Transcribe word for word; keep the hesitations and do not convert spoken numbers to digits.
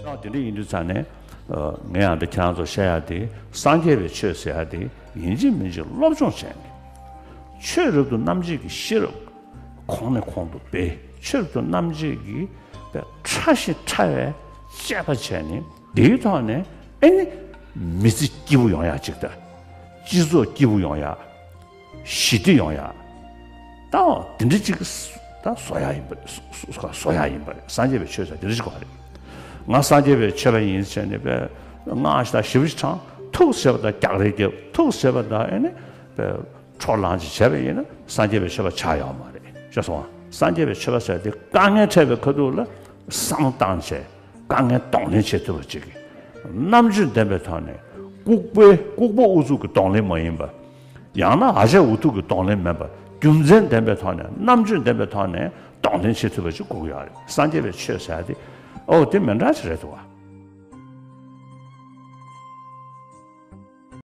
ཡང་དེ་འདྲ་ཡིན་དུས་ཙང་ནས། ཨ། ངས་ཡང་འདི་ཁྱེད་རང་ཚོར་བཤད་ཡ་དེ། སངས་རྒྱས་པའི་ཆོས་ཟེར་ཡ་དེ་ཡིན་གཅིག་མིན་གཅིག་སློབ་སྦྱོང་བྱས་ནས། ཆོས་རབ་ཏུ་རྣམ་འབྱེད་ཀྱི་ཤེས་རབ་གོང་ནས་གོང་དུ་སྤེལ། ཆོས་རབ་ཏུ་རྣམ་འབྱེད་ཀྱི་ཕྲ་ཞིང་ཕྲ་བའི་དཔྱད་པ་བྱས་ནས། དེའི་ཐོག་ནས་ཨེ་ནི་མི་ཚེ་སྐྱིད་པོ་ཡོང་ཡ་གཅིག་དང་། སྤྱི་ཚོགས་སྐྱིད་པོ་ཡོང་ཡ། ཞི་བདེ་ཡོང་ཡ། ད་དེ་འདྲ་ཅིག་ད་བཟོ་ཡ་ཡིན་པ་རེད། བཟོ་ཡ་ཡིན་པ་རེད། སངས་རྒྱས་པའི་ཆོས་ཟེར་དེ་འདྲ་ཅིག་གོ་རེད། ང་སངས་རྒྱས་པའི་ཆོས་པ་ཡིན་ཟེར་ནས་པས་སྔགས་ཞེ་དྲག་ཞེ་པོ་ཅིག་བགྲངས། ཐུགས་ཟེར་བ་དང་རྒྱག་རེས་རྒྱབ། ཐུགས་ཟེར་བ་དང་ཨེ་ནི་པས་འཕྲོ་བརླག་ཅིག་བྱས་པ་ཡིན་ན་སངས་རྒྱས་པའི་ཆོས་པ་ཆགས་ཡོད་མ་རེད། ཤེས་སོང་ང་། སངས་རྒྱས་པའི་ཆོས་པ་ཟེར་དེ་དཀའ་ངལ་འཕྲད་པའི་ཁ་ཐུག་ལ་བསམ་བློ་བཏང་བྱས། དཀའ་ངལ་གདོང་ལེན་བྱེད་ཐུབ་པ་ཅིག་གི། རྣམ་དཔྱོད་ལྡན་པའི་ཐོག་ནས། ལྐུགས་པའི་ལྐུགས་པ་ཨུ་ཚུགས་ཀྱི་གདོང་ལེན་མ་ཡིན་པ། ཡང་ན་ཨ་ཅག་འུ་ཐུག་གི་གདོང་ལེན་མིན་པ། རྒྱུ་མཚན་ལྡན་པའི་ཐོག་ནས། རྣམ་དཔྱོད་ལྡན་པའི་ཐོག་ནས་གདོང་ལེན་བྱེད་ཐུབ་པ་ཅིག་དགོས་ཀྱི་ཡོད་རེད། སངས་རྒྱས་པའི་ཆོས་ཟེར་ཡ་དེ། ཨོ་དེ་མི་འདྲ་ཅིག་རེད་འདུག་བ།